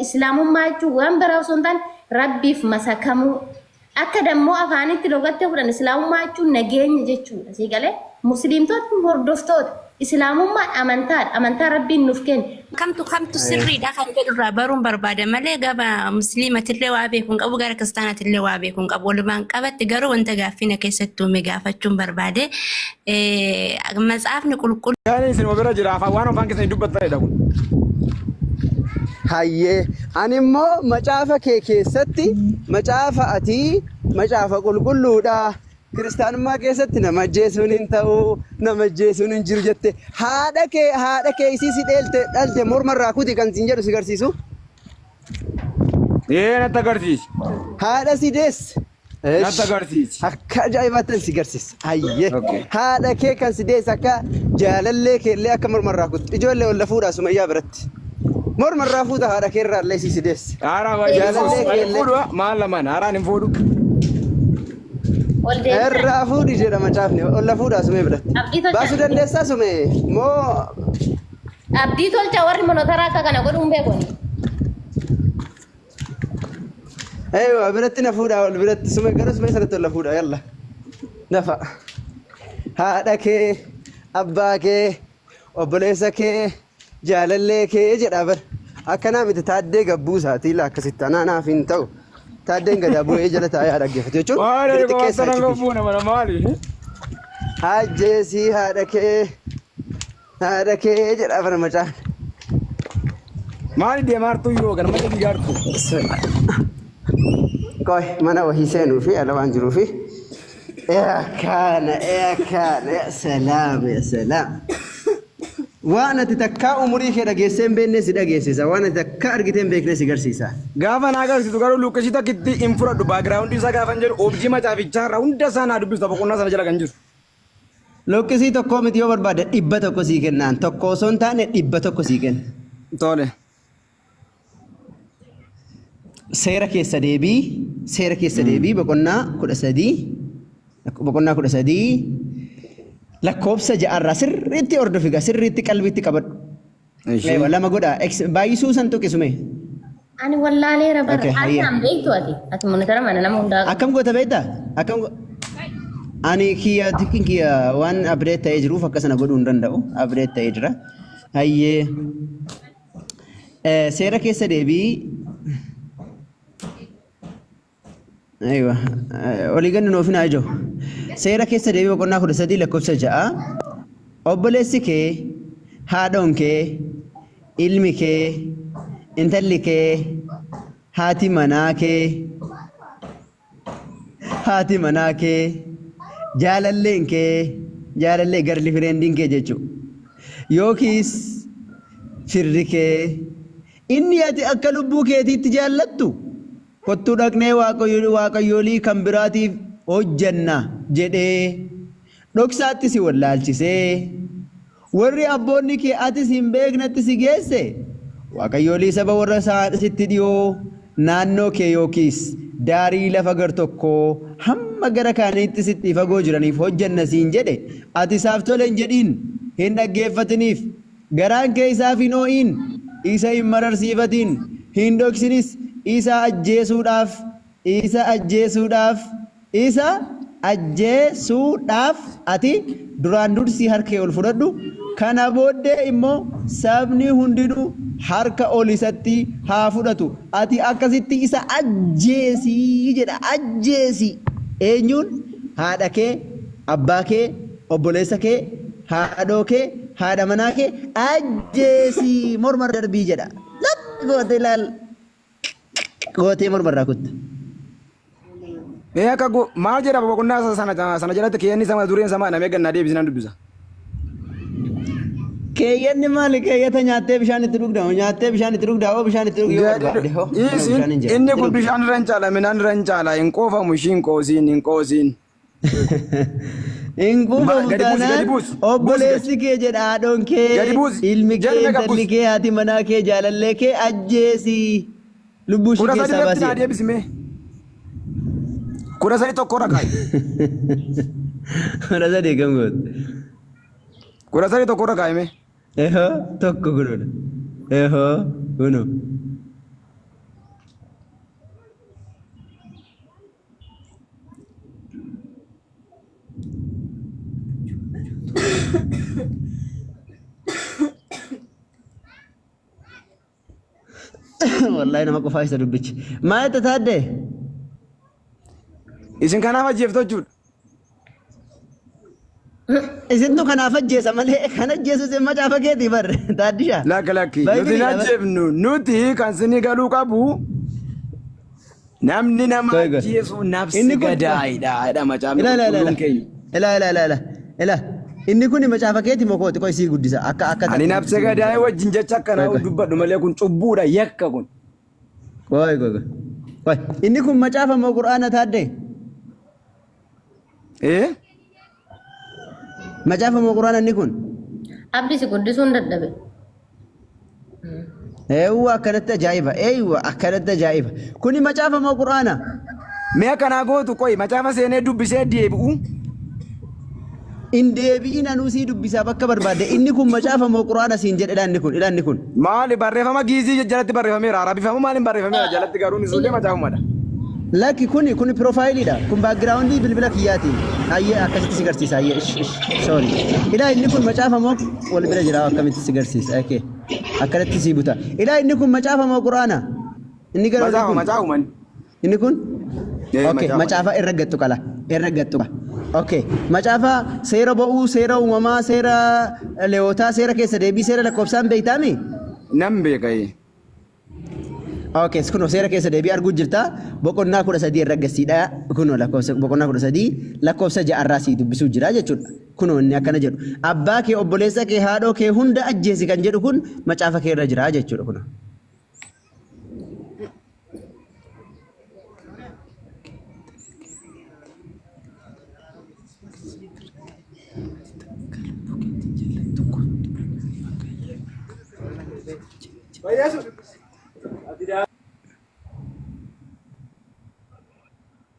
Islaamummaa jechuun waan biraa osoo hin taane Rabbiif masakamuu. Akka dammoo afaanitti logattee fudhan Islaamummaa jechuun nageenya jechuudha. Sii galee? Musliimtotni hordoftoota. Islaamummaan amantaadha. Amantaa Rabbiin nuuf kenne. Kamtu kamtu sirriidha kan jedhu irraa baruun barbaada malee gama musliimatillee waa beeku hin qabu gara kiristaanatillee waa beeku hin qabu. Walumaan qabatti garuu wanta gaaffii na keessatti uume gaafachuun barbaade. Matsaafni qulqulluun. Yaani isin bira jira afaan waan afaan keessanii dubbattanidha kun. Hayyee ani immoo macaafa kee keessatti macaafa ati macaafa qulqulluudha kiristaanummaa keessatti nama ajjeesuun hin ta'u nama ajjeesuun hin jiru jette haadha kee haadha kee isii si dheelte dhalte morma irraa kuti kan siin jedhu si garsiisu. Ee natti agarsiisi. Haadha si deesse. Natti Esh. agarsiisi. Akka ajaa'ibaatti si garsiisa. Hayyee. Okay. Haadha kee kan si deesse akka jaalallee kee illee akka morma irraa kuttu. Ijoollee ol fuudhaa Sumayyaa biratti. Morma irraa fuuta haadha kee irraa illee si deesse. Haaraa baay'ee Jaalallee kee hin illee. fuudhu maal lamaan haaraan hin fuudhu. Ol deebisaa. Irraa fuudhi jedha macaafni. Ol fuudhaa Sumee biratti. Abdii tolcha. Baasuu dandeessaa Sumee? Moo Abdii tolcha warri monotaraa akka kana godhuun beekoni. Eewa biratti na fuudhaa ol biratti sumee gara sumee sanatti ol na fuudhaa yalla. Nafa. Haadha kee, abbaa kee, obboleessa kee, jaalallee kee jedhaa bar. Akkanaa miti taaddee gabbuu isaatii laa akkasitti anaa naaf hin ta'u. Taaddeen gadaa bu'ee jala taa'ee haa dhaggeeffatu jechuun Maali gadi xiqqeessaa qofaatti jechuudha. fuuna mana maali? Ajjeesii haadha kee. Haadha kee jedha afaan macaan. Maali deemaartu yoo ganama digaartu? Qoy mana wahii seenuu fi ala waan jiruu fi. Yaa kaana yaa kaana yaa salaam yaa salaam. Waan ati takkaa umurii kee dhageessee hin beekne si dhageessisa. Waan ati takkaa argitee hin beekne si garsiisa. Gaafa naa agarsiisu garuu luqqisii takkitti hin fudhadhu baagiraawundii isaa gaafa hin jedhu objii macaafichaa irraa hunda isaa naa dubbista boqonnaa sana jala kan jiru. Luqqisii tokkoo miti yoo barbaadde 100 sii kennaan. Tokko osoo hin taane 100 sii kenna. Tole. Seera keessa deebii, seera keessa deebii boqonnaa 13, boqonnaa 13 lakkoofsa ja'arraa sirriitti hordofi gaa sirriitti qalbiitti qabadhu. Ishee. Eewa lama godha. Ex- Baay'isuu san tuqi sumee. Ani wallaaleera bara. Okay, Ati hayyee. an beektu ati. Ati monitara mana nama hundaa qabdu. Akkam goota beektaa? Akkam go- Ani kiyya tikkin kiyya waan update ta'ee jiruuf akka sana godhuu hin danda'u. Update ta'ee jira. Hayyee. Eh, Seera keessa deebii. Aywa. Olii ganni nuuf hin ijoo. Seera keessa deebii boqonnaa 13 lakkoofsa 6. Obboleessi kee, haadhoon kee, ilmi kee, intalli kee, haati manaa kee, haati manaa kee, jaalalleen kee, jaalallee garli fireendiin kee jechuudha. Yookiis firri kee inni ati akka lubbuu keetiitti jaallattu Kottu dhaqnee waaqayyolii kan biraatiif hojjenna jedhee dhoksaatti si wallaalchisee, warri abboonni kee atis hin beeknetti si geesse, waaqayyolii saba warra sitti dhiyoo naannoo kee yookiis daarii lafa gar tokkoo hamma gara kaaniitti sitti fagoo jiraniif hojjenna siin jedhe, ati isaaf tole hin jedhin, hin dhaggeeffatiniif. Garaan kee isaaf hin oo'in, isa hin mararsiifatin, hin dhoksinis, isa ajjeesuudhaaf, isa ajjeesuudhaaf, isa ajjeesuudhaaf ati duraan dursii harka kee ol fudhadhu, kana booddee immoo sabni hundinuu harka ol isatti haa fudhatu, ati akkasitti isa ajjeesi jedha, ajjeesi. Eenyuun? Haadha kee, abbaa kee, obboleessa kee, haadhoo kee, haadha manaa kee ajjeesi morma irra darbii jedha. Lap gootee laal gootee morma irraa kutta. Mee akka maal jedha boqonnaa sana sana jalatti keeyyanni sama dureen sama namee gannaa deebisi nan dubbisa. Keeyyanni maali keeyyata nyaattee bishaan itti dhugda moo nyaattee bishaan itti dhugda hoo bishaan itti dhugi yoo barbaadde hoo kunoo bishaan hin jira Inni itti kun dhugi. bishaan irra hin caala midhaan irra hin caala hin qoofamu ishii hin qoosiin hin qoosiin. Hin quufamu Gadi buusi, gadi taanaan buusi. Buusi gadi. obboleessi kee jedha haadhoon kee Gadi buusi. ilmi kee Jedhi meeqa intalli buusi. kee haati manaa kee jaalallee kee ajjeesi lubbuu ishii 13 keessaa irratti baasi naa jedha. deebisi mee. 13 tokko irra kaa'i. 13 kam goote? 13 tokko irra kaa'i mee. Ehoo tokko kunuudha. Ehoo kunoo. Wallaahi nama qofaa isa dubbichi. Maal jette taaddee? Isin kanaaf ajjeeftu jechuudha. Isintu kanaaf ajjeesa malee kan ajjeesu isin macaafa keetii bar taaddisha. Lakki lakki nuti hin Baay'ee ajjeefnu nuti kan sinii galuu qabu namni nama Qoy qoy. ajjeesu nafsi Inni kun gadaayidha jedha macaafni ila ila ila qulqulluun keenya. ila ila ila ila ila inni kun macaafa keeti moo kooti qoy sii guddisa akka akka Ani nafsi gadaayii wajjin jecha Qoy akkanaa qoy dubbadhu malee kun cubbuudha yakka kun. qoy qoy qoy qoy inni kun macaafa moo qur'aana taaddee? Eh? Macaafa moo qur'aana inni kun? Abdi si guddisuun dadhabe. Eewwa akkanatti ajaa'iba eewwa akkanatti ajaa'iba kuni macaafa moo qur'aana? Mee akkanaa gootu qoy macaafa seenee dubbisee deebi'u. In deebi'in anuu sii dubbisaa bakka barbaadde inni kun macaafa moo qur'aana siin jedhe ilaa inni kun ilaa inni kun. Maali barreeffama giizii jalatti barreeffameera arabifamu maaliin barreeffameera jalatti garuu inni sullee macaafumadha. Lakki kuni kuni piroofaayiliidha. Kun baakgiraawundii bilbila kiyyaati. Hayyee akkasitti si garsiisa. Hayyee ish ish sorry. Ilaa inni kun macaafa moo wal bira jira akkamitti si garsiisa. Okay. Akkanatti si buta. Ilaa inni kun macaafa moo quraana? Inni gara olii Macaafa kun. macaafuman. Inni kun? Ee Okay. macaafa. Macaafa irra gattu qala. Irra gattu qala. Okay. Macaafa seera ba'uu, seera uumamaa, seera leewotaa, seera keessa deebii, seera lakkoofsaan beektaami? Nan beeka. ee. Okay, kunoo seera keessa deebii arguu jirta. Boqonnaa 13 irra gasiidha. Kunoo lakkoofsa boqonnaa 13 lakkoofsa ja'arraa sii dubbisuu jira jechuudha. Kunoo inni akkana jedhu. Abbaa kee, obboleessa kee, haadhoo kee hunda ajjeesi kan jedhu kun macaafa kee irra jira jechuudha kunoo.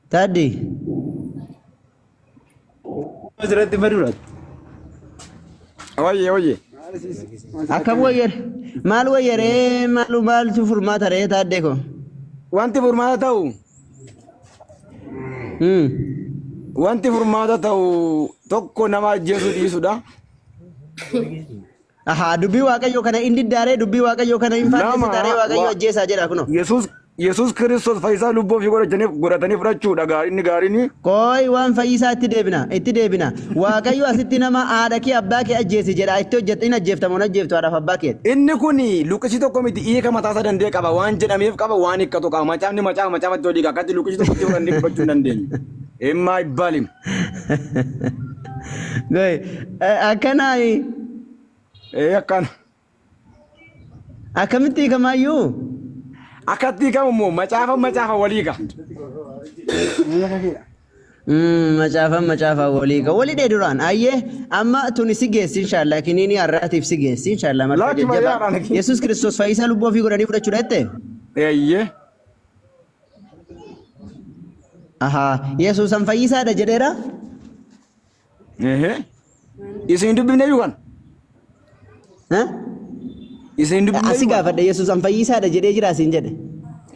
Taaddi. Asirratti baduudha. Wayye wayye. Akkam wayyare? Maal wayyaree maalu maaltu furmaata ree taaddee koo? Wanti furmaata ta'u wanti furmaata ta'u tokko nama ajjeesuu dhiisudha. Ahaa dubbii waaqayyoo kana hin diddaaree dubbii waaqayyoo kana hin Lama faallessitaree waaqayyo wa ajjeesaa jedha kunoo. Yesuus Yesuus Kiristoos fayyisaa lubbuu ofii godhatanii godhatanii fudhachuudha inni gaariin. Qooyi waan fayyisaa itti deebina itti deebina waaqayyo asitti nama haadha kee abbaa kee ajjeesi jedha itti hojjetta hin ajjeefta moo hin ajjeeftu haadhaaf abbaa kee. Inni kun luqqisii tokko miti hiika mataa isaa danda'e qaba waan jedhameef qaba waan hiikkatu qaba macaafni macaafa macaafatti olii akkatti luqqisii tokkotti fudhannee dubbachuu hin dandeenyu. Immaa ibbalim. Goy akkanaa Ee akkana. akkamitti hiikamaayyuu? Akkatti hiikamu immoo macaafa macaafa walii ka. Macaafan macaafa walii ka walii dhee duraan ayyee amma tuni si geessi inshallah kiniini har'aatiif si geessi inshallah marfee Laakki jajjabaa fayyaadhaan. Yesuus Kiristoos fayyisaa lubbuu ofii godhanii fudhachuudha jette? Eeyyee. Ahaa Yesuusan fayyisaadha jedheera? Ehe. Isin hin dubbifne iyyuu kana. Eh? Isin hin dubbifne Asi iyyuu kana. gaafadhe Yesuusan fayyisaadha jedhee jira asiin jedhe.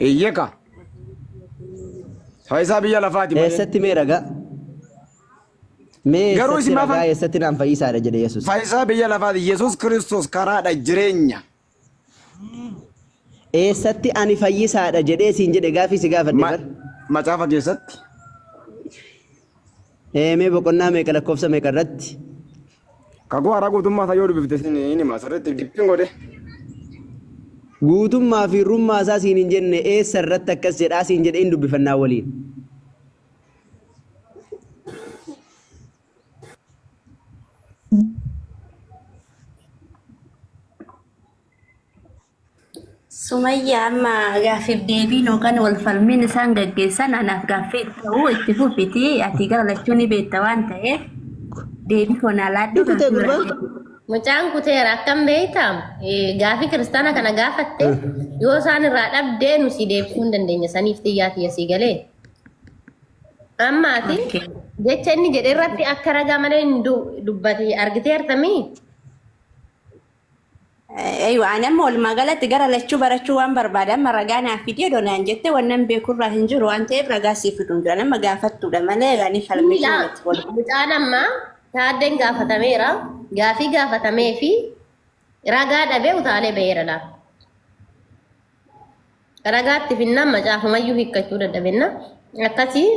Eeyyee ka. Fayyisaa biyya lafaati malee. Eessatti mee ragaa? Mee Garuu eessatti isin ragaa maafan eessatti naan fayyisaadha jedhe Yesuus? fayyisaa biyya lafaati Yesuus Kiristoos karaadha jireenya. Eessatti ani fayyisaadha jedhee siin jedhe gaafii si gaafadhe bar. Macaafa keessatti. Ee mee boqonnaa meeqa lakkoofsa meeqa irratti? Kakuu haaraa guutummaa isaa yoo dubbifte sin hin hima sirriitti dibbiin godhe. Guutummaa fi rummaa isaa siin hin jenne eessa irratti akkas jedhaa siin jedhe hin dubbifannaa waliin. Sumayyaa amma gaaffiif deebiin yookaan wal falmiin isaan gaggeessan anaaf gaaffii ta'uu itti fufiti ati gara lachuu ni beekta waan ta'eef deebii koo naa laadhu Ni kutee gaaffii biraa gurbaa? Mucaan kuteera akkam beektaa? Gaafii kiristaana kana gaafatte yoo isaan irraa dhabdee nu si deebisuu hin dandeenya saniif xiyyaa tiyya sii galee. Amma ati Okay. jecha inni jedhe irratti akka ragaa malee hin dubbate argiteertamii? Eeywa ani amma walumaa galatti gara lachuu barachuu waan barbaada amma ragaa naaf fidee odoo naan jette wannan beekurraa hin jiru waan ta'eef ragaa siif fidu hin jiru amma gaafattuudha malee ani falmituu Miidhaa miti walumaa. mucaan amma taaddeen gaafatameera gaafii gaafatamee fi ragaa dhabee utaalee ba'eera laa. Ragaatti finnaan macaafumayyuu hiikkachuu dadhabenna. Akkasii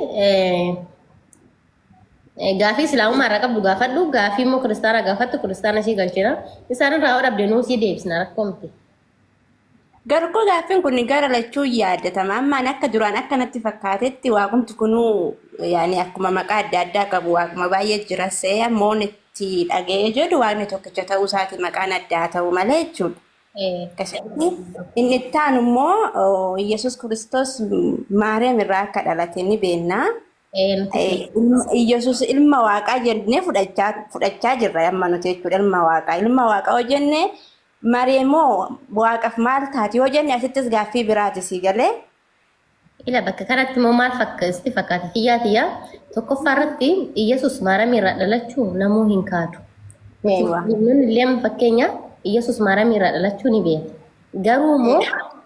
gaafii islaamummaa irraa qabdu gaafadhu, gaafii immoo kiristaana gaafattu kiristaana sii galchina. Isaan irraa yoo dhabde nuu sii deebisna rakkoo miti. Garuu gaaffiin kun gara lachuu yaadatama. Ammaan akka duraan akka natti fakkaatetti waaqumti kunuu yaani akkuma maqaa adda addaa qabu waaquma baay'ee jira see ammoon itti dhaga'ee jedhu waaqni tokkicha ta'uu isaati maqaan addaa ta'u malee jechuudha. Akkasitti inni itti aanu immoo Yesuus Kiristoos Maariyaam irraa akka dhalate ni beekna. Yesuus ilma waaqaa jennee fudhachaa jirra amma nuti jechuudha ilma waaqaa. Ilma waaqaa yoo jenne Maariyaam waaqaaf maal taati yoo jenne asittis gaaffii biraati sii galee. Ila bakka kanatti immoo maal sitti fakkaata kiyyaa tiyyaa tokkoffaa irratti Iyyasuus maaramii irraa dhalachuu namuu hin kaadu. Nuti musliimonni illee amma fakkeenya Iyyasuus maaramii irraa dhalachuu ni beekna. Garuu immoo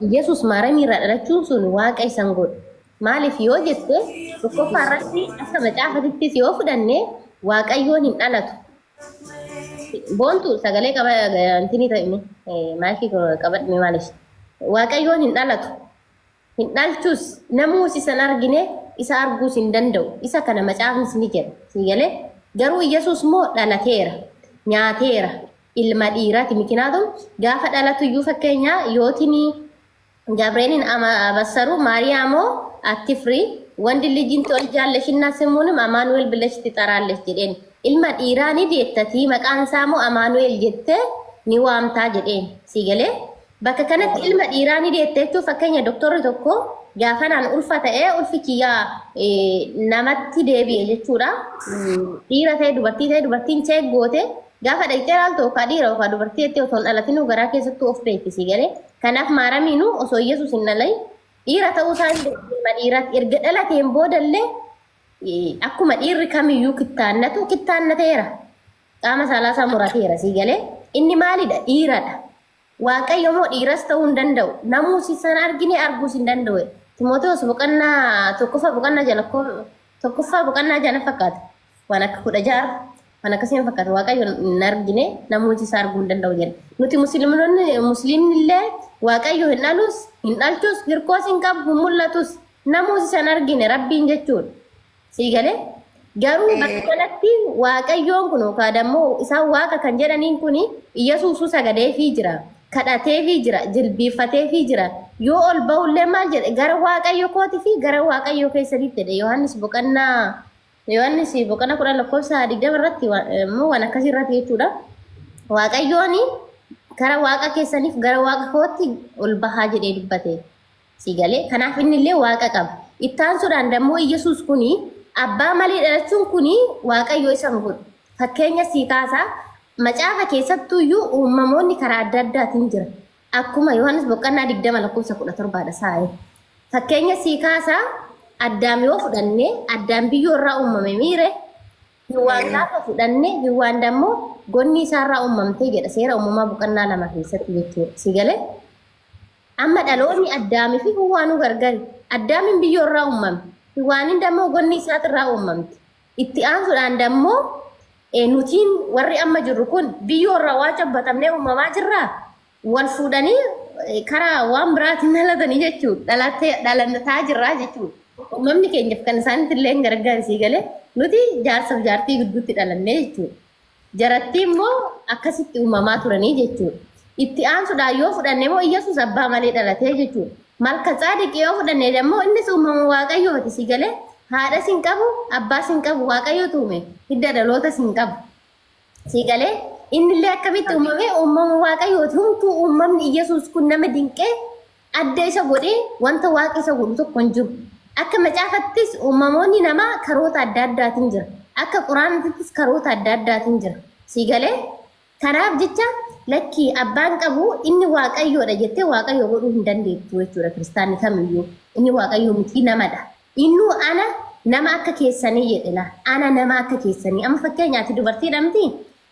Iyyasuus maaramii irraa dhalachuun sun waaqa isa hin godhu. Maaliif yoo jette tokkoffaa irratti akka macaafatittis yoo fudhanne Waaqayyoon hin dhalatu. Boontu sagalee qaba intinii ta'e maayikii qabadhu maaliif? Waaqayyoon hin dhalatu. Hin dhalchus, namuus isa hin argine, isa arguus hin danda'u. Isa kana macaafnis ni jedha. Sii galee? Garuu Iyyasuus immoo dhalateera, nyaateera, ilma dhiiraati. Mikinaatum gaafa dhalatu iyyuu fakkeenyaa yootiin Gabrielin abassaru Maariyaamoo attifri wandi lijin toljaalleshinna simuunim Amaanu'el bilesh tixaraallesh jedheen. Ilma dhiiraa ni deettatii maqaan isaa immoo Amaanu'el jettee ni waamtaa jedheen. Sii galee? Bakka kanatti ilma dhiiraa ni deette jechuun fakkeenya doktorri tokko gaafanaan ulfa ta'ee ulfi kiyyaa namatti deebi'e jechuudha. Dhiira ta'e dubartii ta'e dubartiin cheek goote gaafa dhaqxee ilaaltu yookaan dhiira yookaan dubartii jettee osoo hin dhalatinuu garaa keessattuu of beekti sii galee. Kanaaf maaramiinuu osoo Yesuus hin dhalain dhiira ta'uu isaa hin beekti ilma dhiiraati. Erga dhalateen boodallee akkuma dhiirri kamiyyuu kittaannatu kittaannateera. Qaama saalaa isaa murateera sii galee. Inni maalidha? Dhiiradha. Waaqayyo immoo dhiiras ta'uu hin danda'u, namuus isa hin argine arguus hin danda'u jedha. Ximotewos boqonnaa tokkoffaa boqonnaa jala tokkoffaa boqonnaa jala fakkaata. Waan akka 16 waan akkasii hin fakkaata. Waaqayyo hin argine namuus isa arguu hin danda'u jedha. Nuti musliimonni musliimni illee Waaqayyo hin dhalus, hin dhalchus, hirkoos hin qabu, hin mul'atus. Namuus isa hin argine Rabbiin jechuudha. Sii galee? Garuu bakka kanatti Waaqayyoon kun yookaan ammoo isaan Waaqa kan jedhaniin kun Iyyasuusuu sagadeefii jira. Kadhateefii jira. Jilbiiffateefii jira. Yoo ol ba'ullee maal jedhe? Gara Waaqayyo kootii fi gara Waaqayyo keessaniitti jedhe. Yohaannis boqonnaa Yohaannis boqonnaa 10 lakkoofsa 20 irratti immoo waan akkasii irratti jechuudha. Waaqayyoon gara Waaqa keessaniif gara Waaqa kootti ol bahaa jedhee dubbate. Sii galee? Kanaaf inni illee Waaqa qaba. Itti aansuudhaan dammoo Iyyasuus kuni abbaa malee dhalachuun kuni Waaqayyo isa hin godhu. Fakkeenya sii kaasa, macaafa keessattuu iyyuu uumamoonni karaa adda addaatiin jira. Akkuma Yohaannis boqonnaa 20 lakkoofsa 17 dha saa'e. Fakkeenya sii kaasa, Addaam yoo fudhanne, Addaam biyyoo irraa uumame miire? Hiwwaan gaafa fudhanne, Hiwwaan dammoo gonnii isaarraa uumamte jedha seera uumamaa boqonnaa 2 keessatti jechuudha. Sii galee? Amma dhaloonni Addaamii fi Hiwwaanuu gargari. Addaamiin biyyoo irraa uumame. Hiwwaaniin dammoo gonni isaati irraa uumamte. Itti aansuudhaan dammoo nutiin warri amma jirru kun biyyoo irraa waa cabbatamnee uumamaa jirraa? Wal fuudhanii karaa waan biraatiin dhalatanii jechuudha. Dhalataa jirraa jechuudha. Uumamni keenyaaf kan isaanitti illee gargaari sii galee nuti jaarsaaf jaartii gidduutti dhalannee jechuudha. Jarattii immoo akkasitti uumamaa turanii jechuudha. Itti aansuudhaan yoo fudhanne immoo Iyyasuus abbaa malee dhalatee jechuudha. Malkatsaadiq yoo fudhanne immoo innis uumama Waaqayyooti si galee haadhas hin qabu abbaas hin qabu Waaqayyotu uume hidda dhalootas hin qabu. Si galee innillee akkamitti uumame uumama Waaqayyooti humtuu uumamni Iyyasuus kun nama dinqee adda isa godhee wanta Waaqi isa godhu tokko hin jiru. Akka macaafattis uumamoonni namaa karoota adda addaatiin jira. Akka Quraanatittis karoota adda addaatiin jira. Sii galee? Kanaaf jecha lakkii abbaan qabu inni Waaqayyoodha jettee Waaqayyo godhuu hin dandeettu jechuudha kiristaanni kamiyyuu. Inni Waaqayyo miti namadha. Innuu ana nama akka keessanii jedhe laa. Ana nama akka keessanii. Amma fakkeenya ati dubartiidha miti?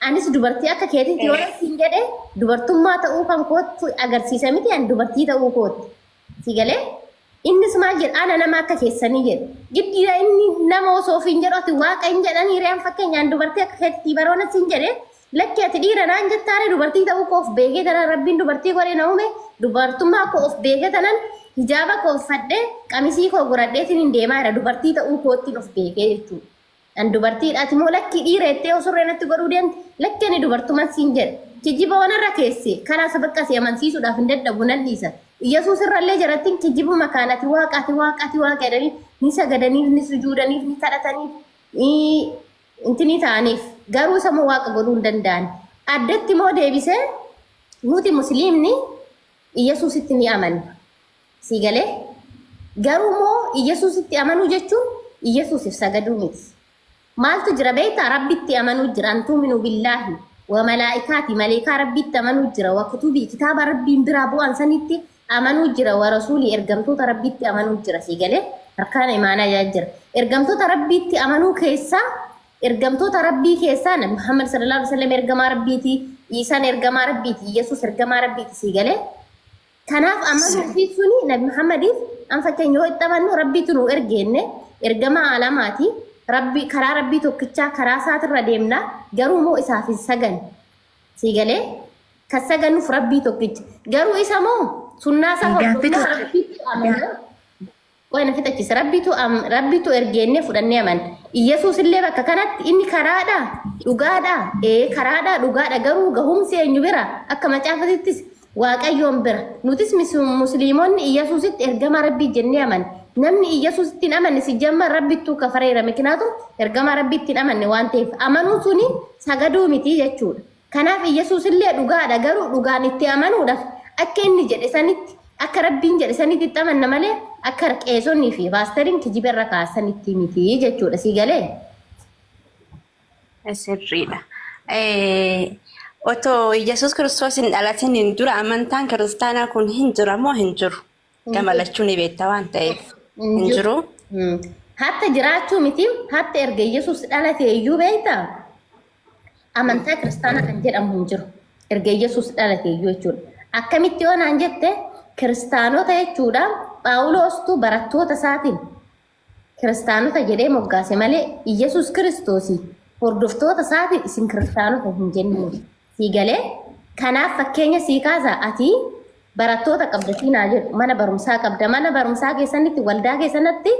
Anis dubartii akka keetitti yoo siin jedhe dubartummaa ta'uu kan kootti agarsiisa miti ani dubartii ta'uu kootti. Si galee? Innis maal jedha ana nama akka keessanii jedhe. Giddiidha inni nama osoo ofiin jedhu ati waaqa hin jedhanii re'an fakkeenyaan dubartii akka keetitti baroona siin jedhe lakki ati dhiira naan jettaare dubartii ta'uu koo of beekee tanan rabbiin dubartii godhee na uume dubartummaa koo of beekee tanan Hijaaba koo uffadhee qamisii koo godhadheetiin hin deemaa jira dubartii ta'uu koottiin of beekee jechuudha. An dubartiidha ati moo lakkii dhiira jettee osoo surree natti godhuu deemte lakki ani dubartuman siin jedhe. Kijiba wanarra keesse kalaas bakka si amansiisuudhaaf hin dadhabu nan dhiisa. Iyyasuus irrallee jarattiin kijibuma kaan ati waaqa ati waaqa ati waaqa jedhanii ni sagadaniif ni sujuudaniif ni kadhataniif ni intinii ta'aniif garuu isa moo waaqa godhuu hin danda'an. Addatti moo deebisee nuti musliimni Iyyasuusitti ni amanna. Sii galee? Garuu moo Iyyasuusitti amanuu jechuun Iyyasuusif sagaduu miti. Maaltu jira beektaa? Rabbitti amanuu jira. An tuuminu billaahi wa malaa'ikaati maleekaa Rabbitti amanuu jira. Wa kutubii kitaaba Rabbiin biraa bu'an sanitti amanuu jira. Wa rasuulii ergamtoota Rabbitti amanuu jira. Sii galee? Arkaana imaanaa jaa jira. Ergamtoota Rabbiitti amanuu keessaa Ergamtoota Rabbii keessaa Nabi Muhammad sallallahu alaihi wasallam ergamaa Rabbiiti, Iisaan ergamaa Rabbiiti, Iyyasuus ergamaa Rabbiiti sii galee. Kanaaf amanuu fi suni Nabi Muhammadiif an fakkeenya yoo itti amannu Rabbiitu nu ergeenne ergamaa alamaati. Rabbi karaa Rabbii tokkichaa karaa isaatirra deemna garuu moo isaaf hin sagan. Sii galee kan saganuuf Rabbii tokkicha. Garuu isa moo sunnaa isaa Gaaffii hordofnaa tokko. Rabbiitti amanna. Qoy na fixachise. Rabbitu am Rabbitu ergeennee fudhannee amanna. Iyyasuus illee bakka kanatti inni karaadha, dhugaadha, ee karaadha, dhugaadha garuu gahumsi eenyu bira? Akka macaafatittis Waaqayyoon bira. Nutis musliimonni Iyyasuusitti ergamaa Rabbii jennee amanna. Namni Iyyasuusitti hin amanne sijjammar Rabbittuu kafareera mikinaatu ergamaa Rabbiitti hin amanne waan ta'eef amanuun suni sagaduu miti jechuudha. Kanaaf Iyyasuus illee dhugaadha garuu dhugaan itti amanuudhaaf akka inni jedhe sanitti akka Rabbiin jedhe sanitti itti amanna malee akka qeesonni fi paasteriin kijiba irra kaasanitti miti jechuudha sii galee. Sirriidha. Otoo Iyyasuus Kiristoos hin dhalatiniin dura amantaan kiristaanaa kun hin jira moo hin jiru? Hin Gama jiru. lachuu ni beekta waan ta'eef. Hin Hin jiru. jiru. Hatta jiraachuu miti hatta erga Iyyasuus dhalate iyyuu beektaa? Amantaa kiristaanaa kan jedhamu hin jiru. Erga Yesuus dhalate iyyuu jechuudha. Akkamitti yoo naan jette kiristaanota jechuudha Phaawuloostu barattoota isaatiin kiristaanota jedhee moggaase malee Yesuus kiristoosii hordoftoota isaatiin isin kiristaanota hin jenne. Sii galee kanaaf fakkeenya sii kaasa ati Barattoota qabda siin haa jedhu mana barumsaa qabda mana barumsaa keessanitti waldaa keessanitti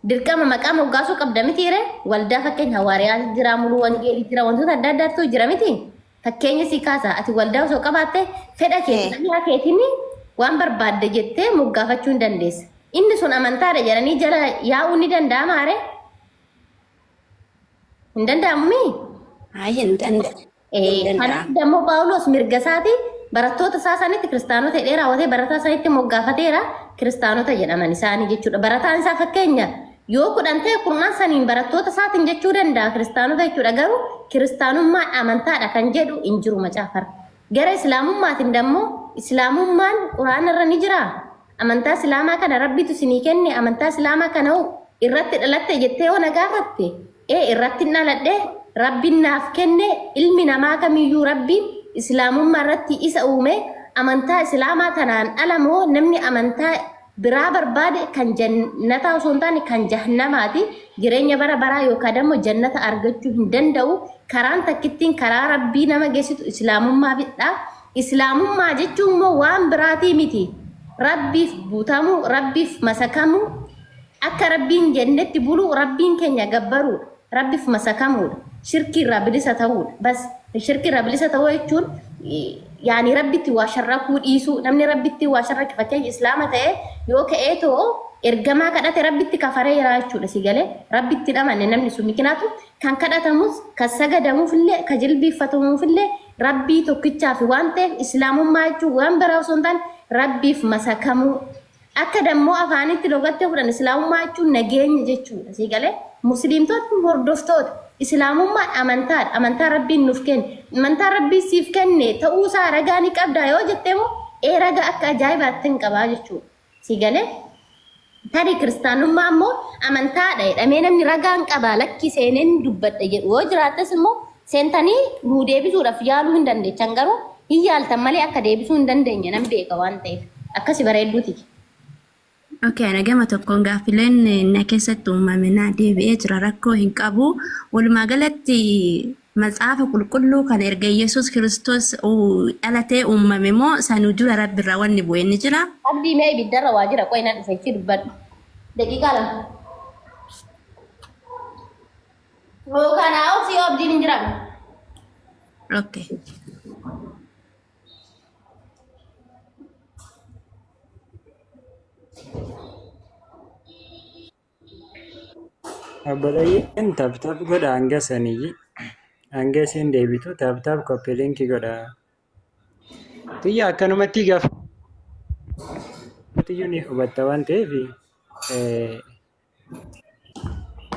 dirqama maqaa moggaasuu qabda miti ree waldaa fakkeenya hawaariyaa jira muluu wangeelii jira wantoota adda addaatu jira miti fakkeenya sii kaasa ati waldaa osoo qabaatte fedha kee fedha keetiin waan barbaadde jettee moggaafachuu hin dandeessa inni sun amantaadha jedhanii jala yaa'uu ni danda'amaa ree hin danda'amu mii? Ayi hin danda'amu. Hin Kanaaf danda'amu. dammoo Phaawulos mirga isaati barattoota isaa sanitti kiristaanota jedhee raawwatee barataa sanitti moggaafateera kiristaanota jedhaman isaanii jechuudha. Barataan isaa fakkeenya yoo 10 ta'e kurnan saniin barattoota isaatiin jechuu danda'a kiristaanota jechuudha. Garuu kiristaanummaan amantaadha kan jedhu hin jiru macaafarra. Gara islaamummaatiin dammoo islaamummaan quraana irra ni jiraa? Amantaa Islaamaa kana Rabbitu isinii kenne, amantaa Islaamaa kana hoo irratti dhalatte jettee yoo na gaafatte, ee irrattin dhaladhe, Rabbin naaf kenne, ilmi namaa kamiyyuu Rabbiin Islaamummaa irratti isa uume, amantaa Islaamaa tanaan ala moo namni amantaa biraa barbaade kan jannataa osoo hin taane kan jahannamaati, jireenya bara baraa yookaa dammo jannata argachuu hin danda'u, karaan takkittiin karaa Rabbii nama geessitu Islaamummaa dha. Islaamummaa jechuun immoo waan biraatii miti. Rabbiif butamuu, Rabbiif masakamuu, akka Rabbiin jennetti buluu, Rabbiin keenya gabbaruudha. Rabbiif masakamuudha. Shirkii irraa bilisa ta'uudha. Bas shirkii irraa bilisa ta'uu jechuun yaani Rabbitti waa sharrakuu dhiisuu. Namni Rabbitti waa sharrake fakkeenya Islaama ta'ee yoo ka'ee too ergamaa kadhate Rabbitti kafareera jechuudha si galee. Rabbitti hin amanne namni sun mikinaatu kan kadhatamus kan sagadamuufillee kan jilbiiffatamuufillee Rabbii tokkichaafi waan ta'eef Islaamummaa jechuun waan biraa osoo hin taane Rabbiif masakamuu. Akka dammoo afaanitti logatti yoo fudhanne Islaamummaa jechuun nageenya jechuudha. Sii galee? Musliimtotni hordoftoota. Islaamummaan amantaadha. Amantaa Rabbiin nuuf kenne. Amantaa Rabbiin siif kenne ta'uusaa ragaa ni qabdaa yoo jette immoo ee ragaa akka ajaa'ibaattin qabaa jechuudha. Sii galee? Tarii kiristaanummaa immoo amantaadha jedhamee namni ragaan qabaa lakki seeneen dubbadha jedhu yoo jiraates immoo seentanii nuu deebisuudhaaf yaaluu hin dandeechan garuu hin yaaltan malee akka deebisuu hin dandeenye nan beeka waan ta'eef akkasi bareedduuti. Okay, ana gama tokkoon gaaffileen na keessatti uumame naa deebi'ee jira rakkoo hin qabu. Walumaa galatti Matsaafa Qulqulluu kana erga Iyyasuus Kiristoos dhalatee uummame moo sanuu dura Rabbi irraa wanni bu'e ni jira? Abdii mee ibiddarra waa jira qoy nan dhufa ichi dubbadhu. Daqiiqaa lama. Kanaa obsi yoo abdiin hin jiraanne. Okay. Obboleeyyiin tap tap godha hanga saniyyi. Hanga isin deebitu tap tap copy link godha. Tiyya akkanumatti gaafa tiyyuu ni hubatta waan ta'eef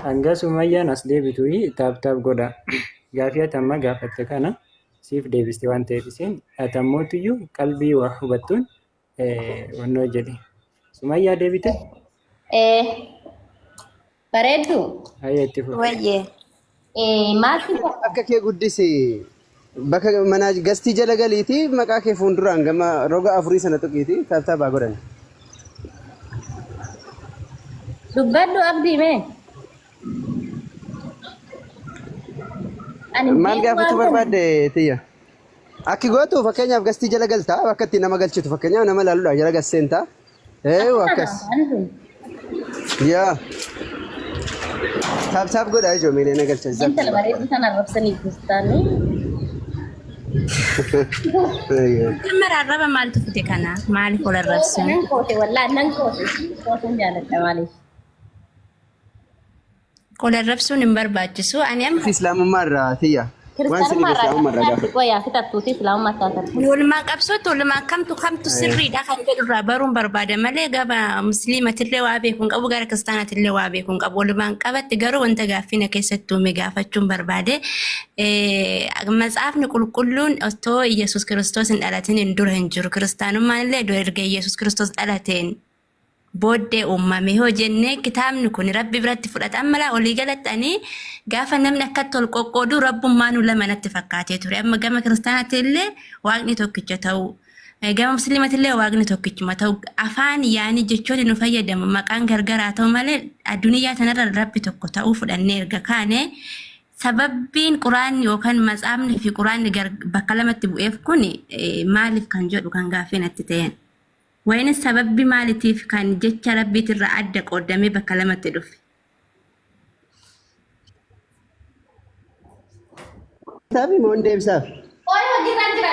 hanga sumayyaan as deebitu tap tap godha. Gaafii ati amma gaafatte kana siif deebisti waan ta'eef isin ati ammoo tiyyuu qalbii waa hubattuun wannoo jedhi. Sumayyaa deebite? Ee bareeddu. Hayya itti fufi. Wayyee. Ee maaltu Akka kee guddisi bakka manaa gastii jala galiiti maqaa kee fuulduraan gama roga afurii sana tuqiiti taaptaabaa godhan. Dubbadhu abdii mee. Ani Maal beeku gaafachuu waan kana. barbaadde tiyya? Akki gootu fakkeenyaaf gastii jala galta bakka itti nama galchitu fakkeenyaaf nama ilaaluudha jala gas seenta. Eewu akkas. Yaa. Taap taap godhaa ijoo miilee na galcha. Intala bareedduu sana arrabsanii jirtaanii. Amma arraba maaltu fide kana? Maaliif wal arrabsuun? Nan koote wallaahi nan koote. Kooteen jaaladha maaliif. Wal arrabsuun hin barbaachisu. Ani amma Islaamummaa irraa tiyya. Waan sirrii Kiristaanummaa irraa islaamummaa irraa gaafa. xiqqoo yaa fitattuuti islaamummaa taatan. Walumaa qabsootti walumaa kamtu kamtu sirriidha kan jedhu irraa baruun barbaada malee gama musliimatillee waa beeku hin qabu gara kiristaanatillee waa beeku hin qabu. Walumaan qabatti garuu wanta gaaffii na keessatti uume gaafachuun barbaade. Matsaafni qulqulluun otoo Iyyasuus Kiristoos hin dhalatin hin dura hin jiru. Kiristaanummaan illee erga Iyyasuus Kiristoos dhalateen booddee uummame yoo jenne kitaabni kun Rabbi biratti fudhata. Amma laa olii galatti ani gaafa namni akkatti ol qoqqoodu Rabbummaanuu lama natti fakkaatee ture. Amma gama kiristaanaatti illee waaqni tokkicha ta'uu gama musliimatti illee waaqni tokkichuma ta'u afaan yaani jechoonni nu fayyadamu maqaan gargaraa ta'u malee addunyaa tanarra Rabbi tokko ta'uu fudhannee erga kaane sababbiin quraanni yookaan matsaafni fi quraanni bakka lamatti bu'eef kun maaliif kan jedhu kan gaaffii natti ta'een. Wayinis sababbi maalitiif kan jecha Rabbiitirraa adda qooddamee bakka lamatti dhufe? Taafi moo hin deebisaaf? Qoy hojiirra jira.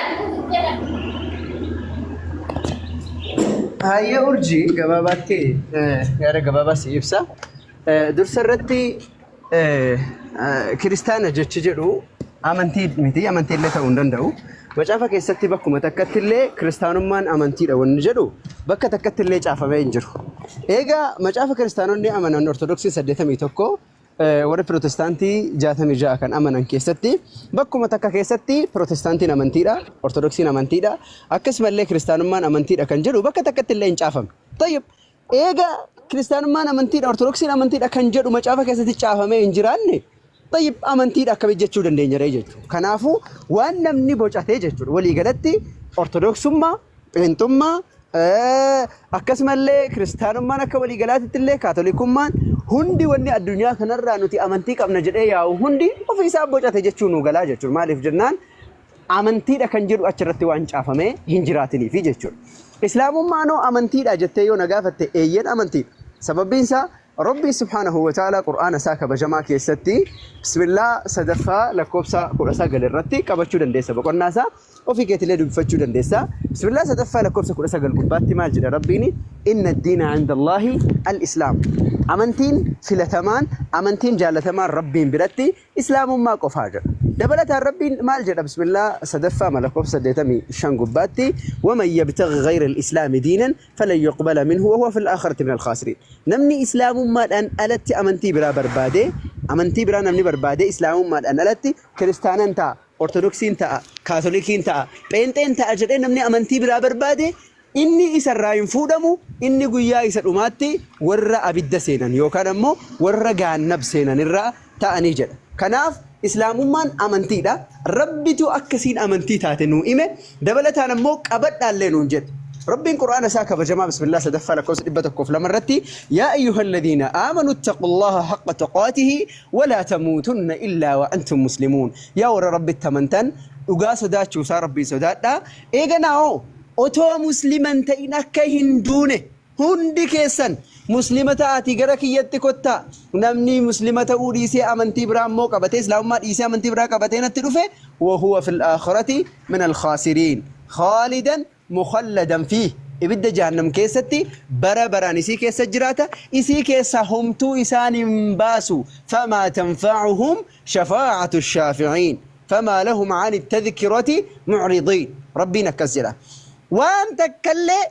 Hayyee urjii gabaabaatti yaada gabaabaa si ibsa. Dursa irratti kiristaana jechi jedhu amantii miti amantii illee ta'uu hin danda'u. Macaafa keessatti bakkuma takkatti illee kiristaanummaan amantiidha wanni jedhu bakka takkatti illee caafamee hin jiru. Egaa macaafa kiristaanonni amanan ortodoksii 81 warri pirootestaantii 66 kan amanan keessatti bakkuma takka keessatti pirootestaantiin amantiidha, ortodoksiin amantiidha, akkasumallee kiristaanummaan amantiidha kan jedhu bakka takkatti illee hin caafamne. Tayyib Eega kiristaanummaan amantiidha, ortodoksiin amantiidha kan jedhu macaafa keessatti caafamee hin jiraanne, tayyib amantiidha akkamitti jechuu dandeenya ree jechuudha. Kanaafuu waan namni bocatee jechuudha. Walii galatti ortodoksummaa, pheenxummaa, akkasumallee kiristaanummaan akka walii galaatitti illee kaatolikummaan hundi wanni addunyaa kanarraa nuti amantii qabna jedhee yaa'u hundi ofii isaa bocate jechuu nu galaa jechuudha. Maaliif jennaan amantiidha kan jedhu achirratti waan caafamee hin jiraatiniifi jechuudha. Islaamummaanoo amantiidha jettee yoo na gaafatte eeyyeen amantiidha. Sababbiin isaa Rabbii subhaanahu wa ta'ala Qur'aana isaa kabajamaa keessatti bismillaa sadaffaa lakkoofsa 19 irratti qabachuu dandeessa boqonnaa isaa ofii keetillee dubbifachuu dandeessa. Bismillaa sadaffaa lakkoofsa 19 gubbaatti maal jedha Rabbiin inna diina inda Allaahi al-islaam. Amantiin filatamaan amantiin jaalatamaan Rabbiin biratti Islaamummaa qofaa jedha. Dabalataan Rabbiin maal jedha Bismillah sadaffaa lakkoofsa 85 gubbaatti waman yabtaghi ghayra al-islaami diinan falan yuqbala minhu wa huwa fil aakhirati minal khaasiriin. Namni Islaamummaadhaan alatti amantii biraa barbaade amantii biraa namni barbaade Islaamummaadhaan alatti kiristaanan ta'a, Ortodoksiin ta'a, Kaatolikiin ta'a, Pheenxeen ta'a jedhee namni amantii biraa barbaade Inni isa irraa hin fuudhamu, inni guyyaa isa dhumaatti warra abidda seenan yookaan ammoo warra gaannab seenan irraa ta'anii jedha. Kanaaf Islaamummaan amantiidha. Rabbitu akka isiin amantii taate nuu hime, dabalataan ammoo qabadhaallee nuun jedhe. Rabbiin Qur'aana isaa kabajamaa bismillah sadaffaa lakkoofsa 102 irratti yaa ayyuhalladiina aamanu ittaqullaha haqqa tuqaatihi walaa tamuutunna illaa wa antum muslimuun. Yaa warra Rabbitti amantan dhugaa sodaachuu isaa Rabbiin sodaadhaa. Eeganaa hoo otoo muslima hin ta'in akka hin duune Hundi keessan Muslima ta'aatii gara kiyyatti kottaa. Namni Muslima ta'uu dhiisee amantii biraa immoo qabatee Islaamummaa dhiisee amantii biraa qabatee natti dhufe wahuwa fil aakhirati minal khaasiriin khaalidan mukhalladan fiih ibidda jahannam keessatti bara baraan isii keessa jiraata isii keessaa homtuu isaan hin baasu famaa tanfa'uhum shafaa'atu shaafi'iin famaa lahum ani tadhkirati mu'ridiin Rabbiin akkas jedha waan takkallee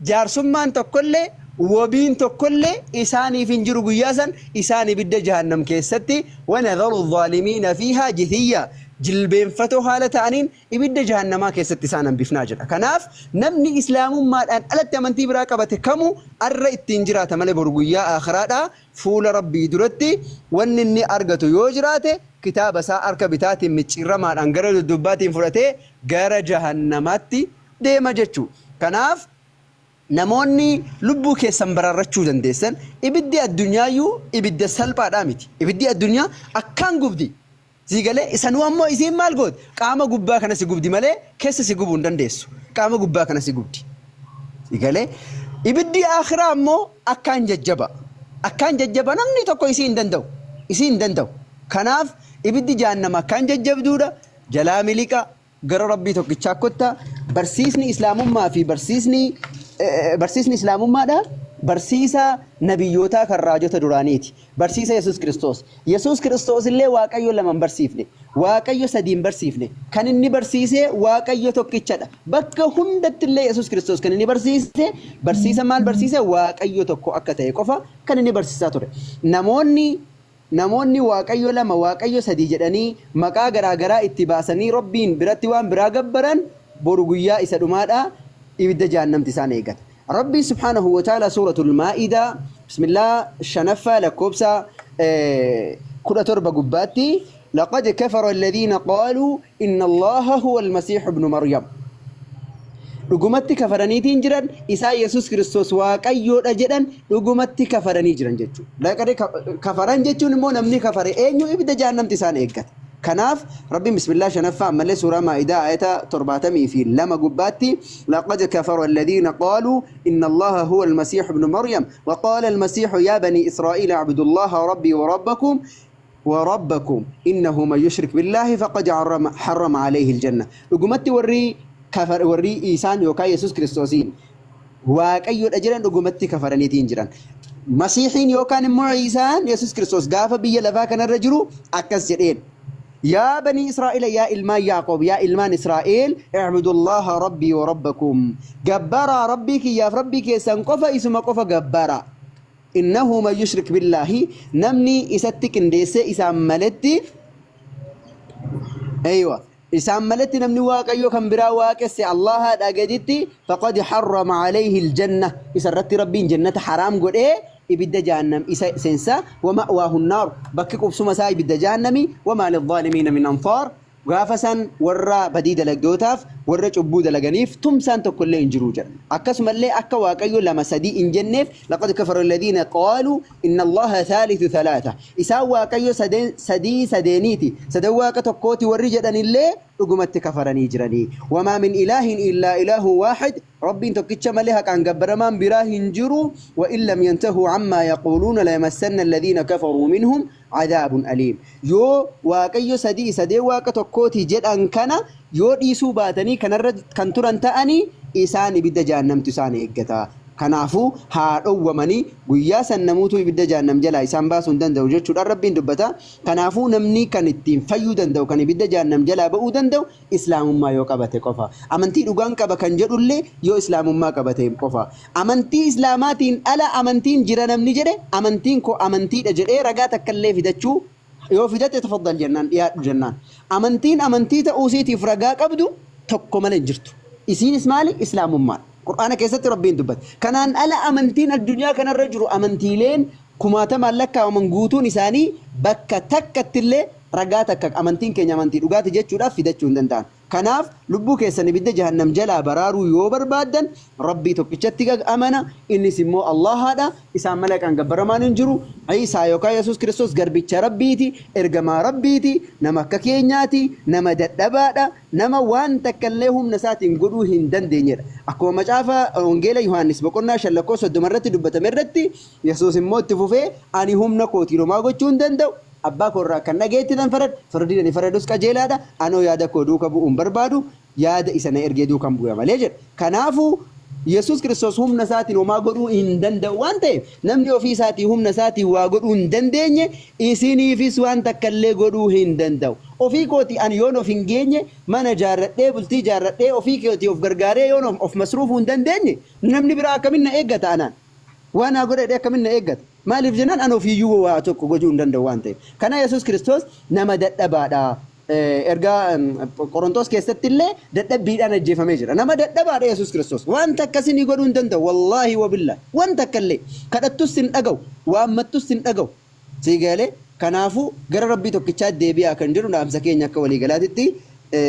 Jaarsummaan tokkollee, wabiin tokkollee isaaniif hin jiru guyyaa san isaan ibidda jahannam keessatti wanadharu zaalimiina fiihaa jithiyyaa jilbeenfatoo haala ta'aniin ibidda jahannamaa keessatti isaan hambifnaa jedha. Kanaaf namni islaamummaadhaan alatti amantii biraa qabate kamuu arra ittiin jiraata malee boru guyyaa aakhiraadhaa fuula Rabbii duratti wanni inni argatu yoo jiraate kitaaba isaa harka bitaatiin micciirramaadhaan gara dudduubbaatiin fudhatee gara jahannamaatti deema jechuu. Kanaaf namoonni lubbuu keessan baraarrachuu dandeessan ibiddi addunyaayyuu ibidda salphaadhaa miti. Ibiddi addunyaa akkaan gubdi. Sii galee isanuu ammoo isiin maal gooti? Qaama gubbaa kana si gubdi malee keessa si gubuu hin dandeessu. Qaama gubbaa kana si gubdi. Sii galee ibiddi aakhiraa ammoo akkaan jajjaba. Akkaan jajjaba namni tokko isii hin danda'u. Isii hin danda'u. Kanaaf ibiddi jahannama akkaan jajjabduudha. Jalaa miliqa. Gara Rabbii tokkichaa kottaa. Barsiisni Islaamummaa fi barsiisni barsiisni Islaamummaadha barsiisa nabiyyootaa kan raajota duraaniiti. Barsiisa Yesuus Kiristoos. Yesuus Kiristoos illee Waaqayyo lama hin barsiifne. Waaqayyo sadii hin barsiifne. Kan inni barsiise Waaqayyo tokkichadha. Bakka hundatti illee Yesuus Kiristoos kan inni barsiise barsiisa maal barsiise? Waaqayyo tokko akka ta'e qofa kan inni barsiisaa ture. Namoonni Namoonni Waaqayyo lama, Waaqayyo sadii jedhanii maqaa garaa garaa itti baasanii Rabbiin biratti waan biraa gabbaran boru guyyaa isa dhumaadha ibidda jahannamti isaan eegata. Rabbiin subhaanahu wa ta'aalaa suuratul Maa'idaa bismillah shanaffaa lakkoofsa 17 gubbaatti laqad kafara alladhiina qaaluu inna Allaaha huwa almasiihu ibnu Maryam. Dhugumatti kafaraniitiin jiran isaan Yesuus Kiristoos Waaqayyoodha jedhan dhugumatti kafaranii jiran jechuudha. Laqad kafaran jechuun immoo namni kafare eenyu ibidda jahannamti isaan eeggata. Kanaaf Rabbiin bismillah shanaffaa ammallee suuraa Maa'idaa ayata 72 gubbaatti laqad kafara alladhiina qaaluu inna Allaha huwa almasiihu ibnu Maryam wa qaala almasiihu yaa banii Israa'iila a'budullaha rabbii wa rabbakum wa rabbakum innahu man yushrik billaahi faqad harrama harrama alayhi aljanna. Dhugumatti warri kafar warri Iisaan yookaan Yesuus Kiristoosiin Waaqayyoodha jedhan dhugumatti kafaraniitiin jiran. Masiihiin yookaan immoo Iisaan Yesuus Kiristoos gaafa biyya lafaa kanarra jiru akkas jedheen. Yaa banii Israa'ila yaa ilmaan Yaaqoob yaa ilmaan Israa'el i'budullaha rabbii wa rabbakum gabbaraa rabbii kiyyaaf rabbii keessan qofa isuma qofa gabbaraa. Innahu man yushrik billaahi namni isatti qindeessee isaan maletti eywa isaan maletti namni waaqayyo kan biraa waaqesse Allahaadhaa gaditti faqad harrama alayhi aljanna isa irratti Rabbiin jannata haraam godhee ibidda jahannam isa seensa wa ma'waahu naar bakki qubsuma isaa ibidda jahannami wamaa lidhaalimiina min ansaar Gaafa san warra badii dalagdootaaf, warra cubbuu dalaganiif tumsaan tokko illee hin jiru jedha. Akkasuma illee akka Waaqayyo lama sadii hin jenneef laqad kafara alladhiina qaaluu inna Allaha thaalithu thalaatha. Isaan Waaqayyo sadeen sadii sadeeniiti, sadan Waaqa tokkooti warri jedhan illee dhugumatti kafaranii jiranii. Wamaa min ilaahin illaa ilaahun waahid Rabbiin tokkicha malee haqaan gabbaramaan biraa hin jiru wa in lam yantahuu ammaa yaquuluuna layamassanna alladhiina kafaruu minhum cadaabun aliim. Yoo Waaqayyo sadii sadeen Waaqa tokkooti jedhan kana yoo dhiisuu baatanii kanarra kan turan ta'anii isaan ibidda jahannamtu isaan eeggata. Kanaafuu haa dhowwamanii guyyaa san namuutuu ibidda jahannam jalaa isaan baasuu hin danda'u jechuudhaan Rabbiin dubbata. Kanaafuu namni kan ittiin fayyuu danda'u kan ibidda jahannam jalaa ba'uu danda'u Islaamummaa yoo qabate qofa. Amantii dhugaan qaba kan jedhullee yoo Islaamummaa qabate qofa. Amantii Islaamaatiin ala amantiin jira namni jedhe amantiin koo amantiidha jedhee ragaa takkallee fidachuu yoo fidate tafaddal jennaan dhiyaadhu jennaan. Amantiin amantii ta'uu isiitiif ragaa qabdu tokko malee hin jirtu. Isiinis maali? Islaamummaadha. Qur'aana keessatti Rabbiin dubbate. Kanaan ala amantiin addunyaa kanarra jiru amantiileen kumaatamaan lakkaawaman guutuun isaanii bakka takkattillee ragaa takka amantiin keenya amantii dhugaati jechuudhaaf fidachuu hin danda'an. Kanaaf lubbuu keessan ibidda jahannam jalaa baraaruu yoo barbaaddan Rabbii tokkichatti amana, innis immoo Allaahaadha, isaan malee haqaan gabbaramaan hin jiru. Iisaa yookaan Yesuus Kiristoos garbicha Rabbiiti, ergamaa Rabbiiti, nama akka keenyaati, nama dadhabaadha, nama waan takka illee humna isaatiin godhuu hin dandeenyedha. Akkuma macaafa Wangeela Yohaannis boqonnaa 5 lakkoofsa 30 irratti dubbatame irratti Yesuus immoo itti fufee, Ani humna kootiin homaa gochuu hin danda'u, Abbaa koo irraa akkan dhaga'etti nan farada, fardiin ani faradus qajeelaa dha, anoo yaada koo duuka bu'uu hin barbaadu, yaada isa na ergee duukan bu'a malee jedha. Kanaafuu, Yesuus Kiristoos humna isaatiin homaa godhuu hin danda'u waan ta'eef, namni ofii isaatii humna isaatiin waa godhuu hin dandeenye, isiniifis waan takka illee godhuu hin danda'u. Ofii kootii ani yoon of hin geenye, mana ijaarradhee, bultii ijaarradhee, ofii kootii of gargaaree yoon of masruufuu hin dandeenye, namni biraa akkamiin na eeggata anaan? Waa naa godha jedhee akkamiin na eeggata? Maaliif jennaan ani ofiiyyuu waa tokko gochuu hin danda'u waan ta'eef. Kana Yesuus Kiristoos nama dadhabaadha. Ergaa Qorontoos keessatti illee dadhabbiidhaan ajjeefamee jira. Nama dadhabaadha Yesuus Kiristoos. Wanta akkasii ni godhuu hin danda'u. Wallaahi wabillaahi. Wanta akka illee. Kadhattus hin dhaga'u. Waammattus hin dhaga'u. Sii galee? Kanaafuu gara Rabbii tokkichaa deebi'aa kan jedhu dhaamsa keenya akka waliigalaatitti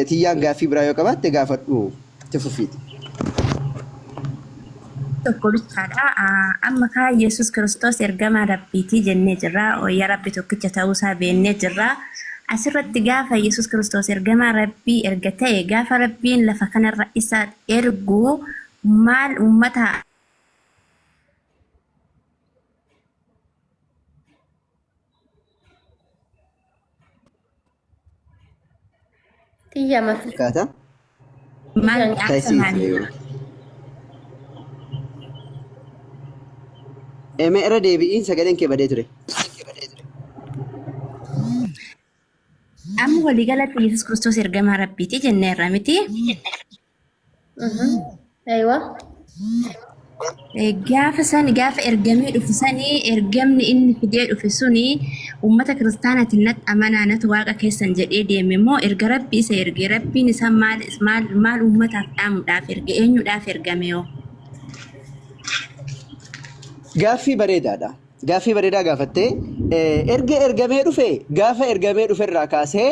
tiyyaan gaaffii biraa yoo qabaatte gaafadhu itti fufiiti. Tokko bichaadha. Amma kaa Yesuus Kiristoos ergamaa Rabbiiti jennee jirra. Yaa Rabbi tokkicha ta'uusaa beennee jirra. Asirratti gaafa Yesuus Kiristoos ergamaa Rabbii erga ta'e gaafa Rabbiin lafa kanarra isa ergu maal uummata Xiyya mafi. Fakkaata. Maal dhaamsa Taasii maalii? yeroo. Eme irra deebi'iin sagaleen kee badee ture. Amma waliigalatti Yesuus Kiristoos ergamaa Rabbiiti jenneerra miti. Aywa. Gaafa san gaafa ergamee dhufu sani ergamni inni fidee dhufe suni uummata kiristaanaatiin natti amanaa natu waaqa keessan jedhee deeme moo erga rabbi isa erge rabbiin isa maal maal maal uummataaf dhaamuudhaaf erge eenyuudhaaf ergame yoo? Gaaffii bareedaadha. Gaaffii bareedaa gaafatte. Erga ergamee dhufe gaafa ergamee dhufe irraa kaasee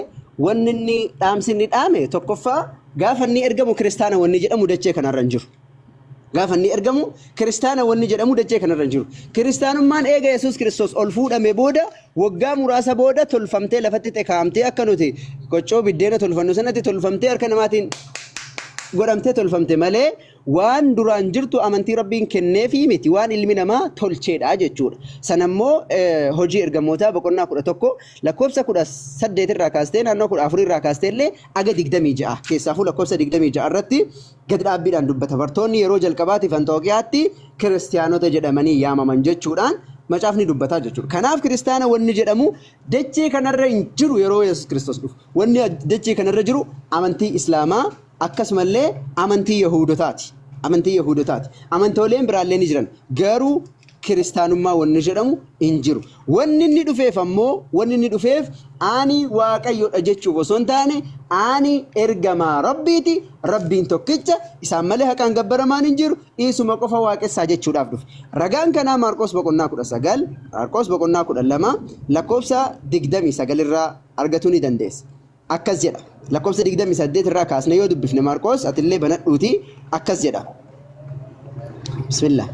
wanni inni dhaamsi inni dhaame tokkoffaa gaafa inni ergamu kiristaana wanni jedhamu dachee kanarra hin jiru. Gaafa inni ergamu kiristaana wanni jedhamu dachee kanarra hin jiru. Kiristaanummaan eega Yesuus Kiristoos ol fuudhame booda waggaa muraasa booda tolfamtee lafatti xekaamtee akka nuti qoccoo biddeena tolfannu sanatti tolfamtee harka namaatiin godhamtee tolfamte malee Waan duraan jirtu amantii Rabbiin kenneefii miti, waan ilmi namaa tolcheedha jechuudha. Sana immoo Hojii Ergamootaa boqonnaa 11 lakkoofsa 18 irraa kaastee naannoo 14 irraa kaastee illee aga 26 keessaafuu lakkoofsa 26 irratti gad dhaabbiidhaan dubbata. Bartoonni yeroo jalqabaatiif Anxooqiyaatti kiristiyaanota jedhamanii yaamaman jechuudhaan macaafni dubbataa jechuudha. Kanaaf kiristaana wanni jedhamu dachee kanarra hin jiru yeroo Yesuus Kiristoos dhufu. Wanni dachee kanarra jiru amantii Islaamaa Akkasumallee amantii Yahuudotaati. Amantii Yahuudotaati. Amantooleen biraallee ni jiran. Garuu kiristaanummaa wanni jedhamu hin jiru. Wanni inni dhufeef ammoo wanni inni dhufeef ani Waaqayyodha jechuuf osoo hin taane ani ergamaa Rabbiiti. Rabbiin tokkicha isaan malee haqaan gabbaramaan hin jiru. Isuma qofa waaqessaa jechuudhaaf dhufe. Ragaan kanaa Maarqos boqonnaa 19, Maarqos boqonnaa 12 lakkoofsa 29 irraa argatuu ni dandeessa. Akkas jedha. Lakkoofsa 28 irraa kaasnee yoo dubbifne Maarqoos atillee banadhuuti akkas jedha. Bismillah.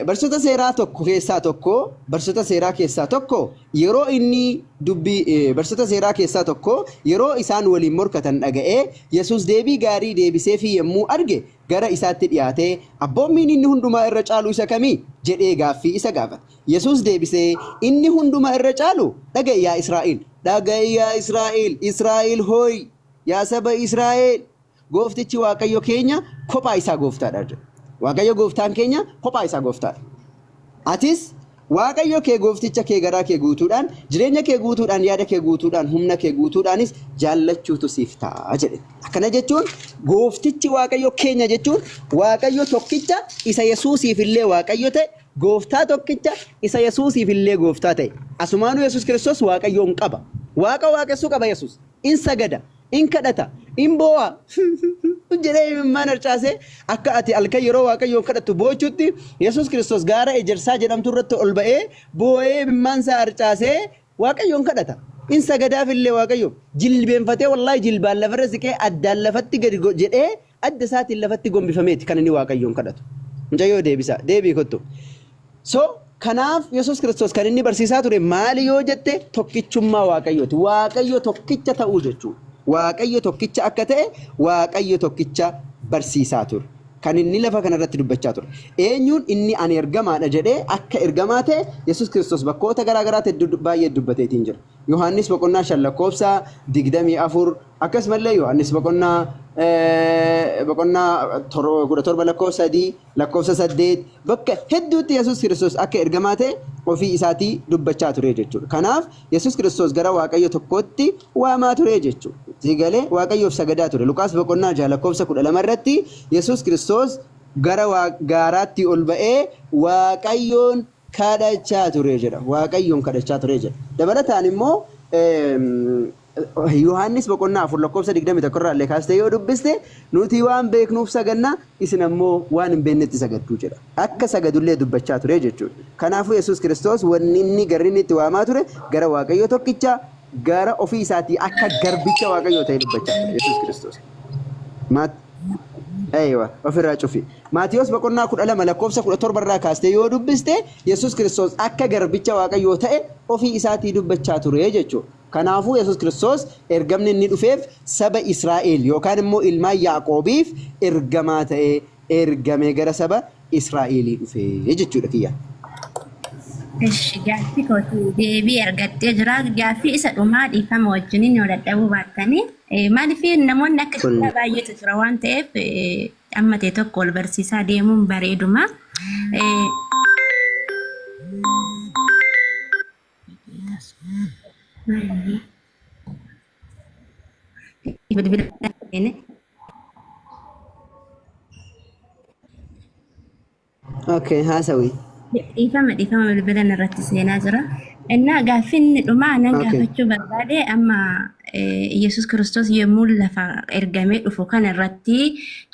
Barsiisota seeraa tokko keessaa tokko barsiisota seeraa keessaa tokko yeroo inni dubbii barsiisota seeraa keessaa tokko yeroo isaan waliin morkatan dhaga'ee Yesuus deebii gaarii deebiseefii yommuu arge gara isaatti dhiyaatee abboommiin inni hundumaa irra caalu isa kamii jedhee gaaffii isa gaafate. Yesuus deebisee, Inni hunduma irra caalu, Dhaga'i yaa Israa'el! Dhaga'i yaa Israa'el! Israa'el hooy! Yaa saba Israa'el! Gooftichi Waaqayyo keenya kophaa isaa gooftaadha jedhe. Waaqayyo gooftaan keenya kophaa isaa gooftaadha. Atis Waaqayyo kee goofticha kee garaa kee guutuudhaan, jireenya kee guutuudhaan, yaada kee guutuudhaan, humna kee guutuudhaanis jaallachuutu siif ta'a jedhe. Akkana jechuun gooftichi Waaqayyo keenya jechuun Waaqayyo tokkicha isa Yesuusiif illee Waaqayyo ta'e Gooftaa tokkicha isa Yesuusiif illee gooftaa ta'e. Asumaanuu Yesuus Kiristoos Waaqayyoon qaba. Waaqa waaqessuu qaba Yesuus. In sagada, in kadhata, in boo'a jedhee imimmaan harcaasee akka ati halkan yeroo Waaqayyoon kadhattu boochutti Yesuus Kiristoos gaara ejersaa jedhamtu irratti ol ba'ee boo'ee imimmaan isaa harcaasee Waaqayyoon kadhata. In sagadaaf illee Waaqayyoof. Jilbeenfatee wallaahi jilbaan lafarra siqee addaan lafatti gadi jedhee adda isaatiin lafatti gombifameeti kan inni Waaqayyoon kadhatu. Mucayyoo deebisaa. Deebii kottu. So kanaaf Yesuus Kiristoos kan inni barsiisaa ture maali yoo jette tokkichummaa Waaqayyooti. Waaqayyo tokkicha ta'uu jechuudha. Waaqayyo tokkicha akka ta'e Waaqayyo tokkicha barsiisaa ture. Kan inni lafa kanarratti dubbachaa ture. Eenyuun inni ani ergamaadha jedhee akka ergamaa ta'e Yesuus Kiristoos bakkoota garaa garaatti baay'ee dubbateetiin jira. Yohaannis boqonnaa 5 lakkoofsa 24 akkasumallee Yohaannis boqonnaa boqonnaa 17 lakkoofsa 3 lakkoofsa 8 bakka hedduutti Yesuus Kiristoos akka ergamaa ta'e ofii isaatii dubbachaa ture jechuudha. Kanaaf Yesuus Kiristoos gara Waaqayyo tokkootti waamaa ture jechuudha. Si galee Waaqayyoof sagadaa ture. Luqaas boqonnaa 6 lakkoofsa 12 irratti Yesuus Kiristoos gara gaaraatti ol ba'ee Waaqayyoon kadhachaa ture jedha. Waaqayyoon kadhachaa ture jedha. Dabalataan immoo Yohaannis boqonnaa 4 lakkoofsa 21 irraa illee kaastee yoo dubbiste nuti waan beeknuuf saganna isin ammoo waan hin beeknetti sagaddu jedha. Akka sagadullee dubbachaa ture jechuudha. Kanaafuu Yesuus Kiristoos wanni inni garri inni itti waamaa ture gara Waaqayyoo tokkicha gara ofii isaatii akka garbicha Waaqayyoo ta'e dubbachaa ture Yesuus Kiristoos. Maat Eeywa, ofirraa cufi. Maatiyos boqonnaa 12 lakkoofsa 17 irraa kaastee yoo dubbiste Yesuus Kiristoos akka garbicha Waaqayyoo ta'e ofii isaatii dubbachaa ture jechuudha. Kanaafuu Yesuus Kiristoos ergamni inni dhufeef saba Israa'el yookaan immoo ilmaan Yaaqoobiif ergamaa ta'ee ergamee gara saba Israa'elii dhufe jechuudha kiyya. Eshi gaaffii kooti deebii argattee jira. Gaaffii isa dhumaa dhiifama wajjiniin yoo dadhabuu baattanii. Maaliif namoonni akka Kun kiyyaa baay'eetu jira waan ta'eef amma ta'e tokko wal barsiisaa deemuun bareeduma. Bilbila Okay, haasawi. Dhiifama dhiifama bilbilan irratti seenaa jira. Innaa gaaffiin inni dhumaa nan gaafachuu barbaade amma Yesuus Kiristoos yommuu lafa ergamee dhufu kana irratti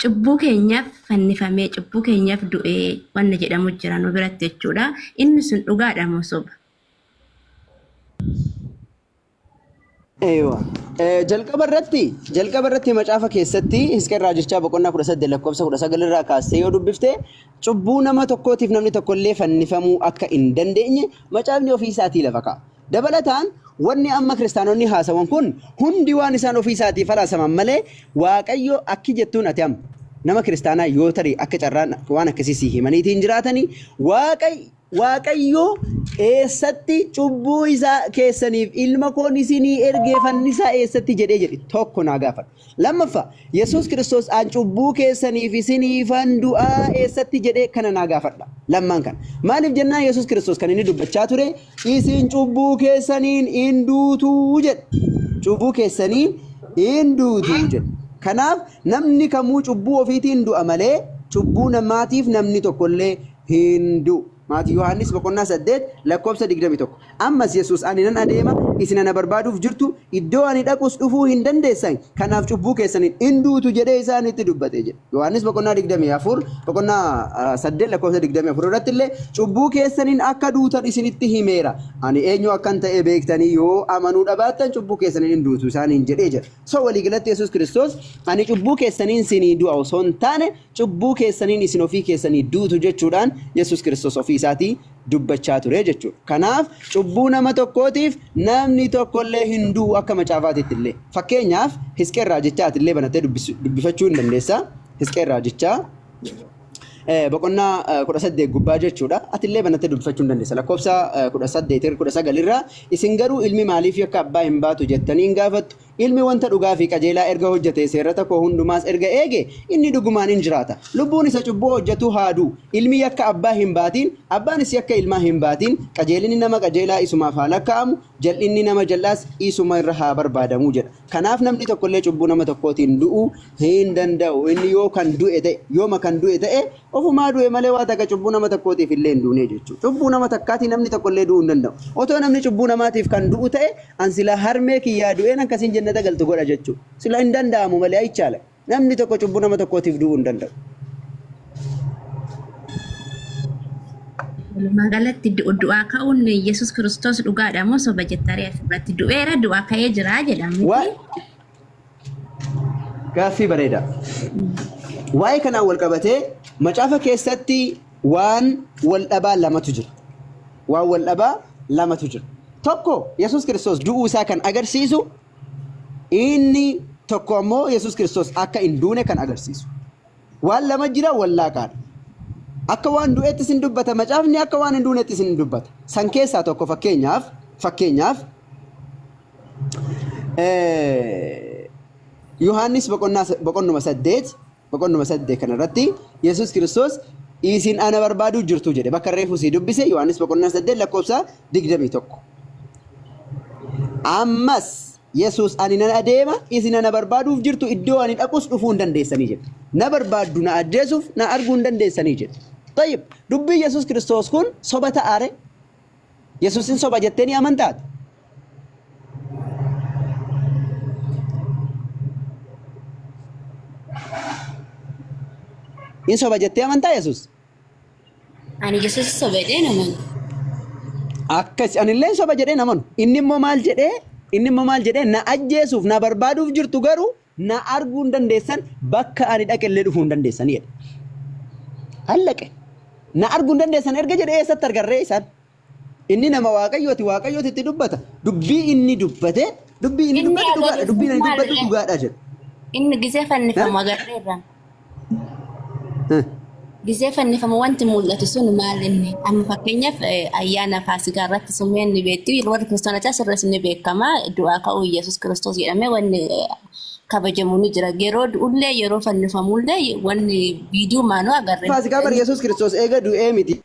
cubbuu keenyaaf fannifamee cubbuu keenyaaf du'ee wanna jedhamu jira nu biratti jechuudha. Inni sun dhugaadha moo soba? Eeywa. Jalqaba irratti jalqaba irratti macaafa keessatti Hisqeel raajichaa boqonnaa 18 lakkoofsa 19 irraa kaastee yoo dubbifte cubbuu nama tokkootiif namni tokko illee fannifamuu akka hin dandeenye macaafni ofii isaatii lafa kaa'a. Dabalataan wanni amma kiristaanonni haasawan kun hundi waan isaan ofii isaatii falaasaman malee Waaqayyo akki jettuun ati amma nama kiristaanaa yoo tarii akka carraan waan akkasii sii himaniitiin jiraatanii Waaqayyo eessatti cubbuu isaa keessaniif ilma koon isinii ergee fannisaa eessatti jedhee jedhi tokko naa gaafadhu. Lammaffaa Yesuus Kiristoos an cubbuu keessaniif isiniifan du'aa eessatti jedhee kana naa gaafadha. Lammaan kana. Maaliif jennaan Yesuus Kiristoos kan inni dubbachaa ture isin cubbuu keessaniin in duutuu jedhe. Cubbuu keessaniin in duutuu jedhe. Kanaaf namni kamuu cubbuu ofiitiin du'a malee cubbuu namaatiif namni tokkollee hin du'u. Maati Yohaannis boqonnaa 8 lakkoofsa 21. Ammas Yesuus ani nan adeema, isin ana barbaaduuf jirtu, iddoo ani dhaqus dhufuu hin dandeessan, kanaaf cubbuu keessaniin in duutu jedhee isaanitti dubbate jedhe. Yohaannis boqonnaa 24 boqonnaa 8 lakkoofsa 24 irratti illee cubbuu keessaniin akka duutan isinitti himeera. Ani eenyu akkan ta'e beektanii yoo amanuu dhabaattan cubbuu keessaniin in duutu isaaniin jedhee jedha. So waliigalatti Yesuus Kiristoos ani cubbuu keessaniin sinii du'a osoo hin taane cubbuu keessaniin isin ofii keessanii duutu jechuudhaan Yesuus Kiristoos ofii isaatii dubbachaa ture jechuudha. Kanaaf cubbuu nama tokkootiif namni tokkollee hin du'u akka macaafaatitti illee. Fakkeenyaaf Hisqeel raajichaa illee banattee dubbifachuu hin dandeessa. Hisqeel raajichaa boqonnaa 18 gubbaa jechuudha. Atillee banattee dubbifachuu hin dandeessa. Lakkoofsa 18 19 irraa isin garuu ilmi maaliif yakka abbaa hin baatu jettanii hin gaafattu. Ilmi wanta dhugaa fi qajeelaa erga hojjetee, seerrata koo hundumaas erga eege, inni dhugumaan in jiraata. Lubbuun isa cubbuu hojjetuu haa du'u. Ilmi yakka abbaa hin baatiin, abbaanis yakka ilmaa hin baatiin, qajeelinni nama qajeelaa isumaaf haa lakkaa'amu, jal'inni nama jal'aas isuma irra haa barbaadamu jedha. Kanaaf namni tokko illee cubbuu nama tokkootiin du'uu hin danda'u. Inni yoo kan du'e ta'e, yooma kan du'e ta'e, Ofumaa du'e malee waa takka cubbuu nama tokkootiif illee hin duunee jechuudha. Cubbuu nama takkaatii namni tokko illee du'uu hin danda'u. Otoo namni cubbuu namaatiif kan du'u ta'e an silaa harmee kiyyaa du'een akkasiin jennata galtu godha jechuudha. Sila hin danda'amu malee ayichaala. Namni tokko cubbuu nama tokkootiif du'uu hin danda'u. Walumaa galatti du'aa ka'uun Yesuus Kiristoos dhugaadha moo soba jettaree asirratti du'eera du'aa ka'ee jira jedhama. Gaaffii bareeda. Waa'ee kanaan wal qabatee macaafa keessatti waan wal dhabaa lamatu jira. Waan wal dhabaa lamatu jira. Tokko Yesuus Kiristoos du'uu isaa kan agarsiisu, inni tokko ammoo Yesuus Kiristoos akka hin duune kan agarsiisu. Waan lama jira wallaaqaadha. Akka waan du'eetti sin dubbata macaafni akka waan hin duunetti sin dubbata. San keessaa tokko fakkeenyaaf Yohaannis boqonnuma 8 kanarratti Yesuus Kiristoos isin ana barbaaduu jirtu jedhe bakka reefu sii dubbise Yohaannis boqonnaa 8 lakkoofsa 21. Ammas Yesuus ani nan adeema isin ana barbaaduuf jirtu iddoo ani dhaqus dhufuu hin dandeessanii jedhe. Na barbaaddu na ajjeesuuf na arguu hin dandeessanii jedhe. Tayyib dubbii Yesuus Kiristoos kun soba ta'aare? Yesuusin soba jettee ni amantaati? In soba jettee amantaa Yesuus? Ani Yesuus soba jedhee hin amanu. Akkas anillee soba jedhee hin amanu. Inni immoo maal jedhee? Inni immoo maal jedhee? Na ajjeesuuf na barbaaduuf jirtu garuu na arguu hin dandeessan bakka ani dhaqe illee dhufuu hin dandeessan jedhe. Allaqe. Na arguu hin dandeessan erga jedhee eessatti argarree isaan? Inni nama Waaqayyooti, Waaqayyooti itti dubbata. Dubbii inni dubbate, dubbii inni Inni dubbate dhugaadha, dubbiin ani agarsiisuu dubbadhu maalidha? dhugaadha jedha. Inni gizee fannifamu agarreerra. Gizee fannifamu wanti mul'atu sun maal inni? Amma fakkeenyaaf ayyaana Faasikaa irratti sumeen ni beekti. Warri kiristaanochaa sirras ni beekama. Du'aa ka'uu Yesuus Kiristoos jedhamee wanni kabajamu ni jira. Yeroo du'ullee yeroo fannifamullee wanni viidiyoo maanuu agarre. Faasikaa bar Yesuus Kiristoos eega du'ee miti.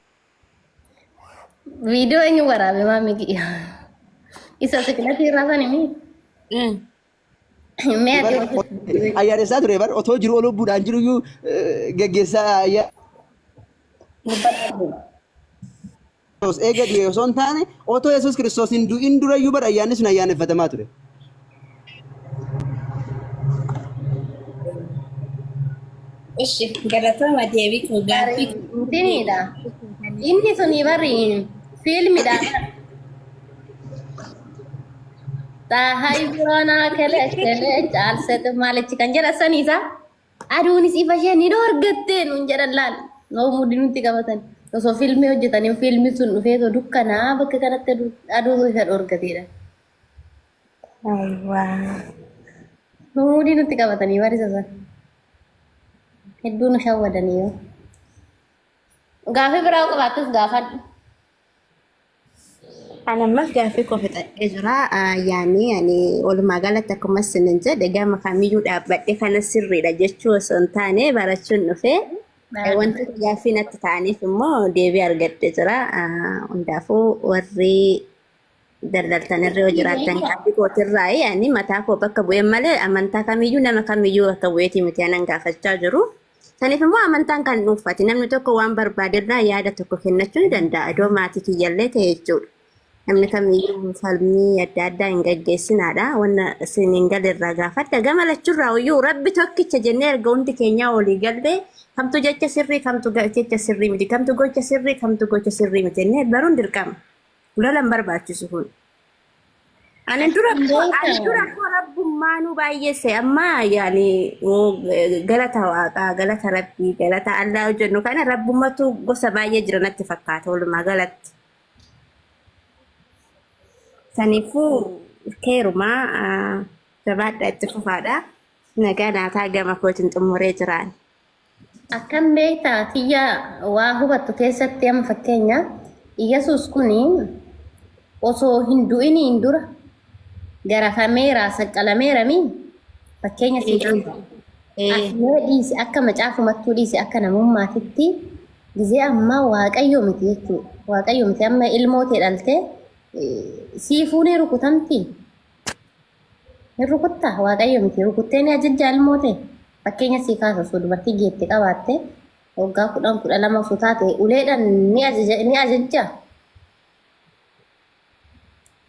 Viidiyoo eenyu waraabe maamii kiyya? Isa siqilatii irraa sani mi? Mee ati hojjetu. Ayyaanessaa ture bar otoo jiru lubbuudhaan jiru iyyuu geggeessaa ayyaana Kiristoos eega du'e osoo hin taane otoo Yesuus Kiristoos hin du'in durayyuu bar ayyaanni sun ayyaaneffatamaa ture. Ishi galatooma deebii koo gaaffii Intiniidha. Inni suni bari fiilmidha. Xaahay biroonaa kele kele caalsetu maalichi kan jedhan saniisa. Aduunis ifa ishee ni dhoorgatte nuun jedhan laal. Noo mudii nutti qabatan. Osoo fiilmii hojjetanii fiilmi sun dhufeetoo dukkanaa bakka kanatti aduutu isa dhoorgateedha. Ayiwaa. Muudii nutti qabatanii barisa san. Hedduu nu shawwadanii yoo. Gaaffii biraa qabaattus gaafadhu. Ani ammas gaaffii koo fixadhee jira. Yaani ani walumaa galatti akkuma isinin jedhe gama kamiyyuu dhaabbadhe kana sirriidha jechuu osoo hin taane barachuun dhufe. Wantoota gaaffii natti ta'aniif immoo deebii argadhe jira. Hundaafuu warri daldaltan irra yoo jiraattan qalbii kootirraa ani mataa koo bakka bu'een malee amantaa kamiyyuu nama kamiyyuu bakka bu'eetii miti anan gaafachaa jiru. Saniif immoo amantaan kan dhuunfaati. Namni tokko waan barbaaderraa yaada tokko kennachuu ni danda'a. Iddoo maatii kiyyallee ta'e jechuudha. Namni kamiyyuu falmii adda addaa hin gaggeessinaadha. Wanna isin hin galerraa gaafadha. Gama lachuurraa iyyuu rabbi tokkicha jennee erga hundi keenyaa walii gallee kamtu jecha sirrii kamtu jecha sirrii miti kamtu gocha sirrii kamtu gocha sirrii miti jennee baruun dirqama. Lola hin barbaachisu kun. Ani dura ani dura koo rabbummaanuu baay'eesse amma yaani galata waaqaa galata rabbii galata allaa hojjennu kana rabbummatu gosa baay'ee jira natti fakkaata walumaa galatti. Saniifuu keerumaa jabaadha itti fufaadha. Nagaa naataa gama kootiin xumuree jiraan. Akkam beektaa tiyya waa hubattu keessatti amma fakkeenya Iyyasuus kun osoo hin du'iniin dura garafameera saqqalameera mi fakkeenya sii kenna. Ati mee dhiisi akka macaafumattuu dhiisi akka namummaatitti gizee ammaa waaqayyo miti jechuudha. Waaqayyo miti amma ilmoo tee dhaltee siifuu ni rukutamti. Hin rukuttaa? Waaqayyo miti. Rukuttee ni ajajjaa ilmoo tee? Fakkeenya sii kaasa osoo dubartii geette qabaatte waggaa 10 12 osoo taate uleedhaan ni ajaja ni ajajjaa?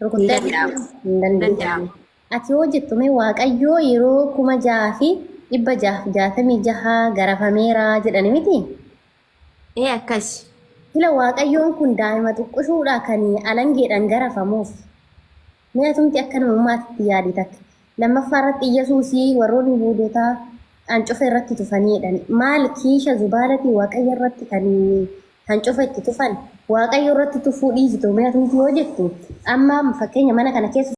Hin Rukuttee danda'amu. hin dandeessu. Danda'amu. Ati hoo jettu mee Waaqayyoo yeroo 6666 garafameera jedhani miti? Ee akkas. Sila Waaqayyoon kun daa'ima xuqqushuudha kan alangeedhaan garafamuuf. Mee atumti akka namummaatti yaadi takka. Lammaffaa irratti Iyyasuusii warroonni Yihuudotaa hancufa irratti tufaniidha. Maal kiisha zubaalatii Waaqayyo irratti kan hancufa itti tufan? Waaqayyo irratti tufuu dhiisitoo mee atumti yoo jettu amma fakkeenya mana kana keessa